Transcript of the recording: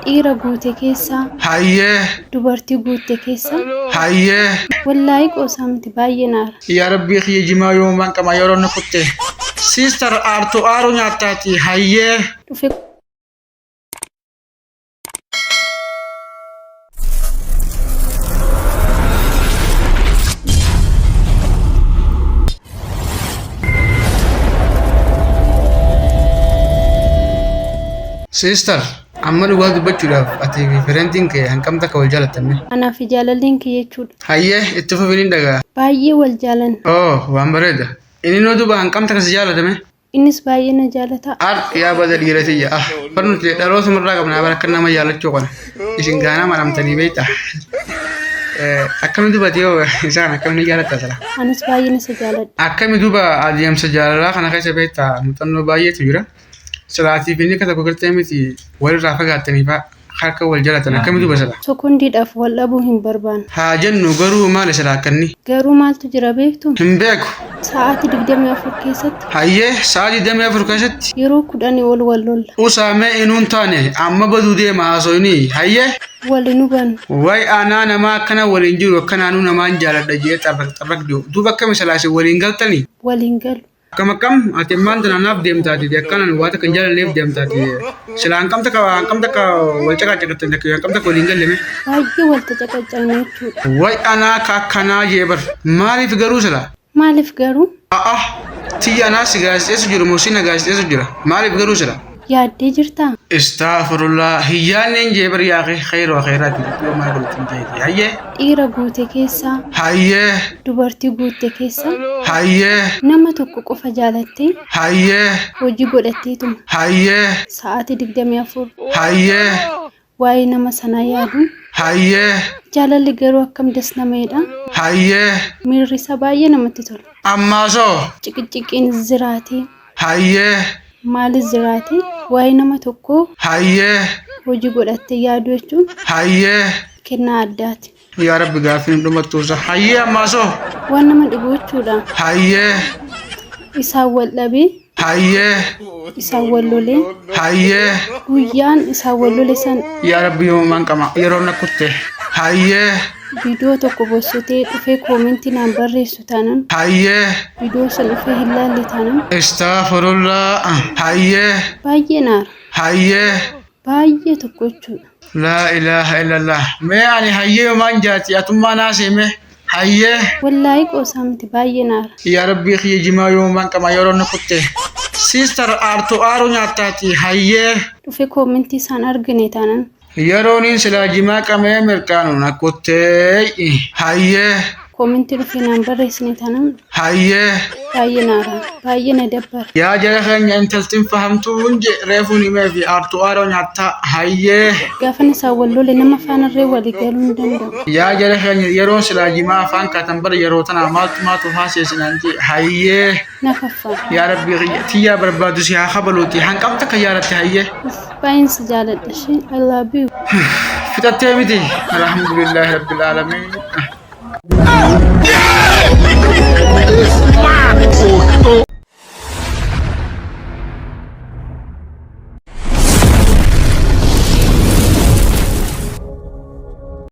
Dhiira guute keessaa, Hayyee. dubartii guutte keessaa, Hayyee. Wallaahi qoosaa miti baay'ee naara. Yaa rabbii kiyya jimaa yoomaan qama yeroo na kutte. Sister aartu aaru nyaattaati. Hayyee. Dhufe Sister amma dhugaa dubbachuudhaaf ati fi firentiin kee hanqam takka wal jaalattanne. Anaa fi jaalalleen kiyya jechuudha. Hayyee itti fufi nin dhaga'a. Baay'ee wal jaalanna. Oh waan bareeda. Inni noo duuba hanqam takka si jaalatame. Innis baay'ee na jaalata. Ar yaa bada dhiira tiyya ah bar nuti dhaloota irraa qabna bar akka nama jaalachuu kana isin gaana maramtanii beekta. Akkami duba yoo isaan akkami jaalatta sala. Anis baay'een isa jaaladha. Akkami duba adeemsa jaalalaa kana keessa beekta muuxannoo baay'eetu jira. Silaatiif inni akka tokko gartee miti walirraa fagaattanii fa'aa harka wal jalatan akkami duba sila. Sekondiidhaaf wal dhabuu hin barbaannu. Haa jennu garuu maali sila akkanni? Garuu maaltu jira beektuu? Hin beeku. Sa'aatii 24 keessatti Hayyee sa'a 24 keessatti yeroo 10 ol wal lolla. Usaamee inuun taane amma baduu deema haasoyni. Hayyee. Wal hin hubannu. Way anaa namaa akkana waliin jiru akkanaanuu namaan jaaladha jee xarraq xarraq jiru. Duuba akkami silaa isin waliin galtanii? Waliin galu. Akkam akkam ati ammaan tana naaf deemtaati akkanan waa takka hin jaalanneef deemtaati. Sila hanqam takka hanqam takka wal caqaacaqattan takka hanqam takka waliin galle mee. Baay'ee wal tacaqacaqna jechuudha. Way anaa ka akkanaa jee bar. Maaliif garuu sila? Maaliif garuu? A'a tiyya anaa si gaazexeessu jiru moo si na gaazexeessu jira? Maaliif garuu sila? Yaaddee jirtaa? Istaafurullah hin yaanneen jee bar yaa akhi khayra wa khayraati yoo maal godhatti hin ta'eeti. Hayyee. Dhiira guute keessaa, Hayyee. dubartii guutte keessaa, Hayyee. nama tokko qofa jaalattee, Hayyee. hojii godhatteetuma, Hayyee. sa'aatii 24 Hayyee. waa'ee nama sanaa yaaduun, Hayyee. jaalalli garuu akkam das nama jedha, Hayyee. miirri isaa baay'ee namatti tola. Ammaasoo. Ciqicciqiin jiraatee, Hayyee. maalis jiraate, waa'ee nama tokkoo Hayyee. hojii godhattee yaaduu jechuun Hayyee. kennaa addaati. Yaa Rabbi gaaffiin hin dhumattuusa. Hayyee ammaasoo. Waan nama dhibu jechuudha. Hayyee. Isaan wal dhabee, Hayyee. isaan wal lolee, Hayyee. guyyaan isaan wal lole san Yaa Rabbi yoomumaan qama yeroo na kutte. Hayyee. viidiyoo tokko bossotee dhufee koomentii naan barreessu taanan, Hayyee. viidiyoo san dhufee hin laalle taanan Astaghfirullah. Hayyee. baay'ee naara. Hayyee. Baay'ee tokko jechuudha. Laa ilaaha illallah. Mee ani hayyee yomaan jaati atummaa naa seeme. Hayyee. Wallaahi qoosaa miti baay'ee naara. Yaa Rabbii kiyya jimaa yoomaan qama yeroo na kutte. Sister aartu aaru nyaattaati. Hayyee. Dhufe koomentii isaan argine taanan Yerooniin silaa jimaa qamee mirqaanu na kuttee. Hayyee. Koomentii dhufee naan barreessine taanaan Hayyee. baay'ee naara. Baay'ee na dabbara. Yaa jara keenya intaltin fahamtuun je reefuun himee fi aartu aaroo nyaattaa. Hayyee. Gaafan isaan wal lole nama faanarree walii galuu hin danda'u. Yaa jara keenya yeroon silaa jimaa afaan kaatan bara yeroo tanaa maaltu maatu haaseesinaan je. Hayyee. Na faffaa. Yaa rabbii kiyya tiyyaa barbaadu si haa kabaluuti hanqam takka jaalatte hayyee. Uff baay'een si jaaladha ishee. I love you. Fixattee miti alhamdulillahi rabbil aalamiin.